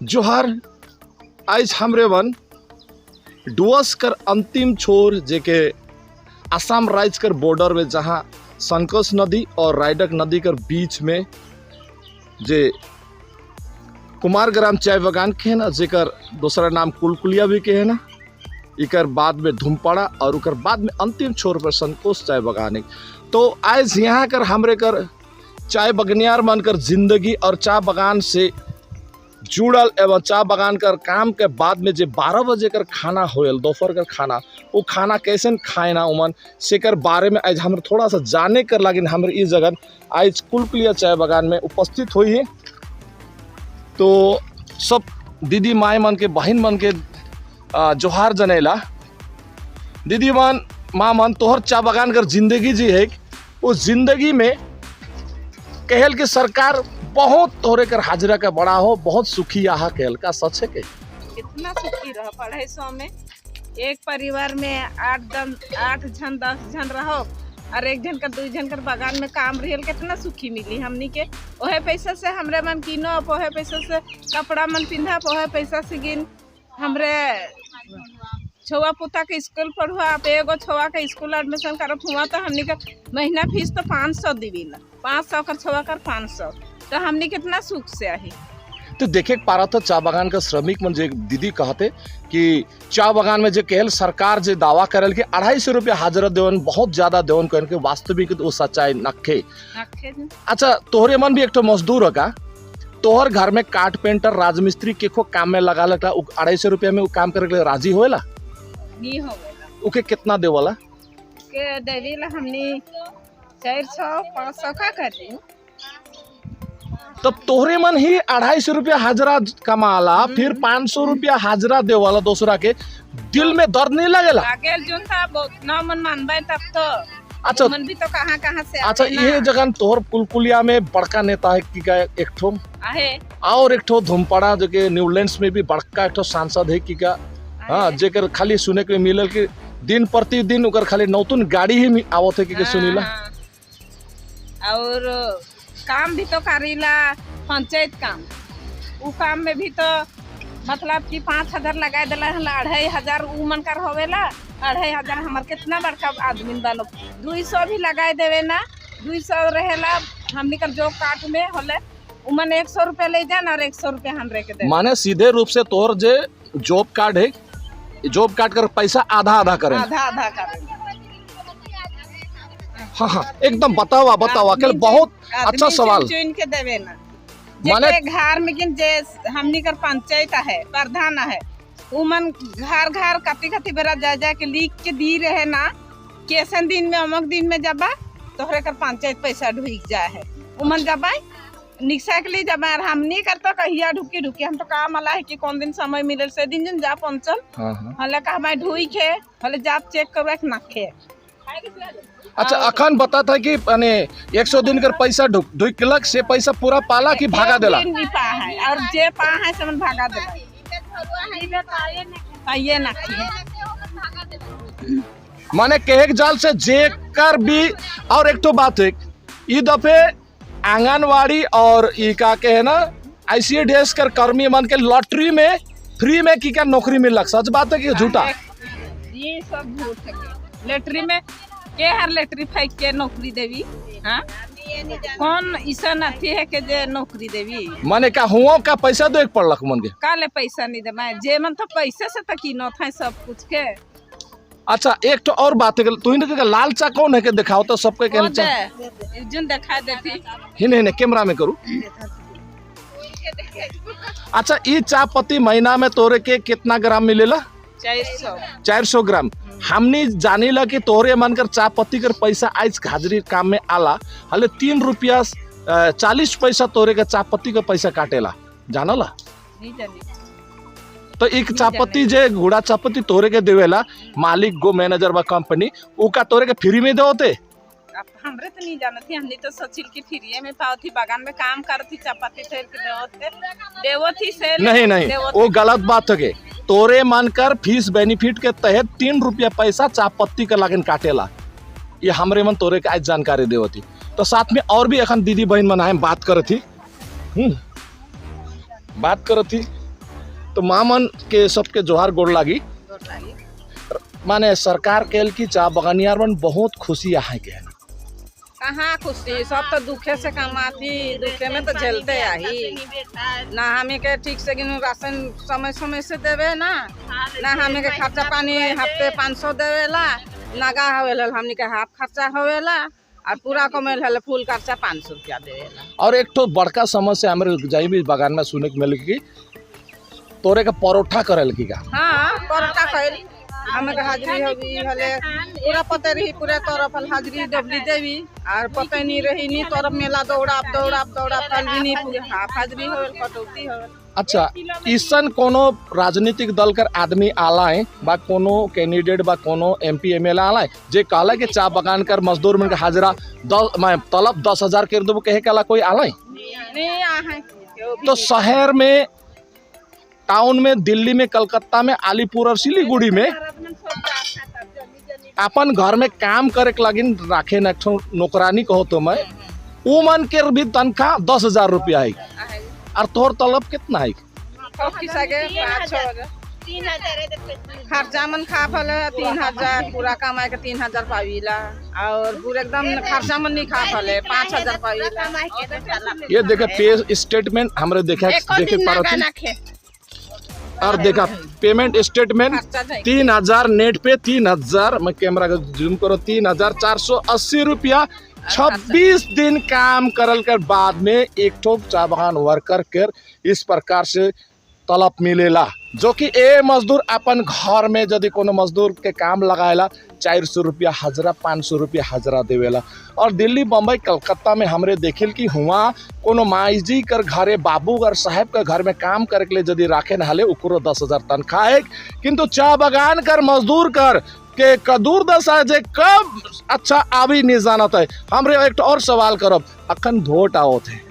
जोहार। आज हमरे वन डुअर्स कर अंतिम छोर, जेके आसाम राज्य कर बॉर्डर में, जहाँ संकोश नदी और रायडक नदी कर बीच में जे कुमारग्राम चाय बगान के है ना, जेकर दूसरा नाम कुलकुलिया भी के है ना, इकर बाद में धुमपाड़ा और उकर बाद में अंतिम छोर पर संकोश चाय बगान है। तो आज यहाँ कर हमरे कर चाय बगनियार मन कर जिंदगी और चाय बगान से जुड़ल एवं चाय बगान कर काम के बाद में जे 12 बजे कर खाना होयल, दोपहर कर खाना, वो खाना कैसे खाए ना उमन, सेकर बारे में आज हम थोड़ा सा जाने कर लागिन हमरे इस जगह आज कुलकुलिया चाय बगान में उपस्थित हुई है। तो सब दीदी माए मन के, बहन मन के जोहार जनेला। दीदी मन, माँ मन, तोहर चाय बगान कर जिंदगी जी है, उस जिंदगी में कहल के सरकार बहुत तोहरे कर हाजिरा का बड़ा हो, बहुत सुखी आहा, कहल का सच है के? कितना सुखी रहो? 250 में एक परिवार में आठ दन 8 जन, 10 जन रहो और एक जन का, दो जन कर बगान में काम रियल, कितना सुखी मिली हमनी के? ओहे पैसा से हमरे मन किनो, ओहे पैसा से कपड़ा मन पिंधा, ओहे पैसा से गिन हमरे छुआ पुता के स्कूल पढ़ुआ। एगो छुआ के स्कूल एडमिशन करब हुआ तो हमनी का महीना फीस तो 500 दिवी ला, 500 कर छुआ कर 500, तो हमनी कितना सुख से आही? तो देखे के पारा था चाय बगान का श्रमिक मन जे दीदी कहते कि चाय बगान में जे कहल सरकार जे दावा करल कि 250 रुपया हाजिरा देवन, बहुत ज्यादा देवन कहन के, वास्तविक वो सच्चाई नखे। नखे। अच्छा, तोहरे मन भी एक ठो मजदूर है का? तोहर घर में काट पेंटर, राजमिस्त्री के को काम में लगा लगा, 250 रुपया में वो काम करे के लिए राजी होएला? नहीं होवेला। ओके कितना देवला? के देवी ला हमनी 400, 500 का करी। तब तोहरे मन ही 250 रुपया हाजरा कमाला, फिर 500 रुपया हाजरा देवाला दूसरा के, दिल में दर्द नहीं लगेला? लागेल जोन था बहुत ना मन मानबे तब तो। मन भी तो कहाँ कहाँ से अच्छा। आवे ना। ये जगह तोहर कुलकुलिया में बड़का नेता है कि का एक ठो? आहे। और एक ठो धुमपाड़ा जो के न्यूलैंड्स में भी बड़का एक ठो सांसद है कि का? हाँ, जेकर खाली सुने के मिलल कि दिन प्रतिदिन ओकर खाली नौतुन गाड़ी ही आवत है कि के सुनीला। हाँ। और काम भी तो करीला पंचायत काम, उ काम में भी तो मतलब कि 5000 लगा दिला हल, 2500 उ मन कर होवेला, 2500 हमार। कितना बड़का आदमी बालो, 200 भी लगाए देवे ना, 200 रहेला हमनी कर जो काट में होले, उमन 100 रुपया ले जान और 100 रुपया हमरे के दे। माने सीधे रूप से तोहर जे जॉब कार्ड है, जॉब कार्ड कर पैसा आधा आधा करें? आधा आधा करें। हाँ, एकदम, बतावा बतावा कल, बहुत अच्छा आदमी सवाल। चुन चुन के देवे ना। माने माने घर में किन जे हमनी कर पंचायत है, प्रधान है, उमन घर घर कति कति बेरा जा जा के लिख के दी रहे ना, कैसन दिन में, अमुक दिन में जबा तोहरे कर पंचायत पैसा ढुक जाए है। उमन जबा निक्सा के लिए जबा और हमनी कर तो कहिया ढुकी ढुकी, हम तो काम अला है कि कौन दिन समय मिले से दिन जन जा पहुंचल। हाँ हाँ हले का हमारे ढुई है, हले जाप चेक करवा के नखे। अच्छा, अखन बता था कि माने 100 दिन कर पैसा ढुक ढुकलक से पैसा पूरा पाला कि भागा देला? एक दिन भी पा है और जे पा है से मन भागा देला, पाइए ना। माने कहे के जाल से जेकर भी। और एक तो बात है, ई दफे आंगनवाड़ी और ई का के है ना, आईसीडीएस कर कर्मी मन के लॉटरी में फ्री में की क्या नौकरी मिलक, सच बात है कि झूठा? ये सब झूठ है। लेटरी में के हर लेटरी फेंक के नौकरी देवी? हाँ, कौन ऐसा अथी है के जे नौकरी देवी? माने का हुआ का पैसा दे के पड़लक मन के? काले पैसा नहीं दे, जे मन तो पैसे से तो कीनो था सब कुछ के। अच्छा, एक तो और बात है, तू ही लाल चा कौन है के दिखाओ तो सबके वो कहना चा। दे जुन दिखा देती। हिने हिने कैमरा में करूँ। अच्छा, ई चाय पत्ती महीना में तोरे के कितना ग्राम मिलेला? 400। 400 ग्राम। हमनी जानीला कि तोहरे मन कर चाय पत्ती कर पैसा आज हाजिरी काम में आला, हले 3 रुपया 40 पैसा तोरे के चाय पत्ती का पैसा काटेला, जानला? नहीं जानी। तो एक चायपत्ती जे गुड़ा चायपत्ती तोरे के देवेला मालिक गो, मैनेजर बा कंपनी, उ का तोरे के फ्री में देवते? अब हमरे तो नहीं जानत थी, हमने तो सचिल की फ्रीये में पावत थी, बागान में काम करती, चपाती थे के देवत थे, देवत थी से। नहीं नहीं देवत। वो गलत बात है। तोरे मान कर फीस बेनिफिट के तहत 3 रुपया पैसा चायपत्ती के लागन काटेला, ये हमरे मन तोरे के आज जानकारी देवती। तो साथ में और भी अखन दीदी बहन मन आए, बात करत थी, बात करत थी। तो मामन के सबके जोहार गोड़ लागी। गोड़ लागी। माने सरकार कहल की चा बगानियार मन बहुत खुशी आहे के है। कहाँ खुशी? सब तो दुखे से कमाती, दुखे में तो झेलते आही ना। हमें के ठीक से गिनु राशन समय समय से देवे ना, ना हमें के खर्चा पानी हफ्ते 500 देवेला। नागा होवेला, हमनी के हाफ खर्चा होवेला और पूरा कमेल हले फुल खर्चा 500 रुपया देवेला। और एक तो बड़का समस्या हमारे जाई भी बागान में सुने के मिल की तोरे के परोठा करेल की का? हाँ, परोठा कइल। हमें के हाजिरी होबी हले पूरा पते रही, पूरे तरफ हल हाजिरी डबली देवी और पते नहीं रही नी तरफ मेला दौड़ाप दौड़ाप दौड़ाप कल भी नहीं, पूरे हाफ हाजिरी होल, कटौती होल। अच्छा, ईसन कोनो राजनीतिक दल कर आदमी आला है बा कोनो कैंडिडेट बा कोनो एमपी एमएलए आला है जे कहला कि चा बगान कर मजदूर मन के हाजिरा 10 मैं तलब 10,000 कर देबो, कहे कहला कोई आला है? नहीं आहे केहू भी। तो नहीं। शहर में, टाउन में, दिल्ली में, कलकत्ता में, अलीपुर और सिलीगुड़ी में अपन घर में काम करे के लागिन राखे न एक नौकरानी कहो तो मैं उमन के भी तनख्वाह 10,000 रुपया है। आहे। और तोहर तलब कितना है? ऑफिस आगे 5-6 हजार। 3000 है तो। खर्चा मन खा फल 3000, पूरा कमाए के 3000 पावीला और पूरा एकदम खर्चा मन नहीं खा फले 5000 पावीला। ये देखे, पे स्टेटमेंट हमरे देखा देखे पारत और देखा पेमेंट स्टेटमेंट। खर्चा जाए। 3000 नेट पे, 3000, मैं कैमरा का जूम करो, 3480 रुपया 26 दिन काम करल के बाद में एक ठो चा बगान वर्कर के इस प्रकार से तलब मिलेला, जो कि ए मजदूर अपन घर में यदि कोनो मजदूर के काम लगाएला 400 रुपया हाजरा, 500 रुपया हाजरा देवेला। और दिल्ली, बम्बई, कलकत्ता में हमरे देखिल कि हुआ कोनो माईजी कर घरे, बाबू और साहेब के घर में काम करे के लिए यदि राखे नहले उकरो 10,000 तनख्वाह है, किंतु चा बगान कर मजदूर कर के कदूर दशा जे कब अच्छा आवी नहीं जानत है। हमरे एक और सवाल करब, अखन वोट आवत है,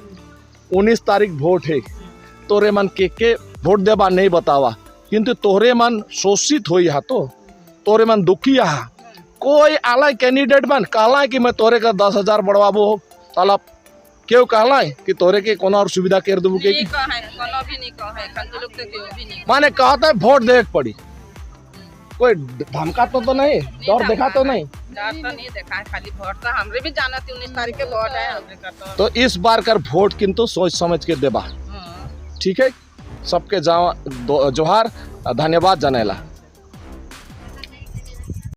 19 तारीख वोट है, तोरे मन के वोट देबा नहीं बतावा, किंतु तोहरे मन शोषित होई हा तो तोरे मन दुखी हा, कोई आला कैंडिडेट मन कहला कि मैं तोरे का 10,000 बढ़वाबो तलब? केहू कहला कि तोरे के कोनो और सुविधा कर देबो के? नहीं कहे, कोनो भी नहीं कहे, खंतु लोग तो केहू भी नहीं। माने कहता है वोट देख पड़ी, कोई धमका तो नहीं, डर देखा तो नहीं? डर तो नहीं देखा है, खाली वोट तो हमरे भी जानत 19 तारीख के वोट है हमरे का तो। तो इस बार कर वोट किंतु सोच समझ के देबा। ठीक है, सबके जोहार, धन्यवाद जनेला।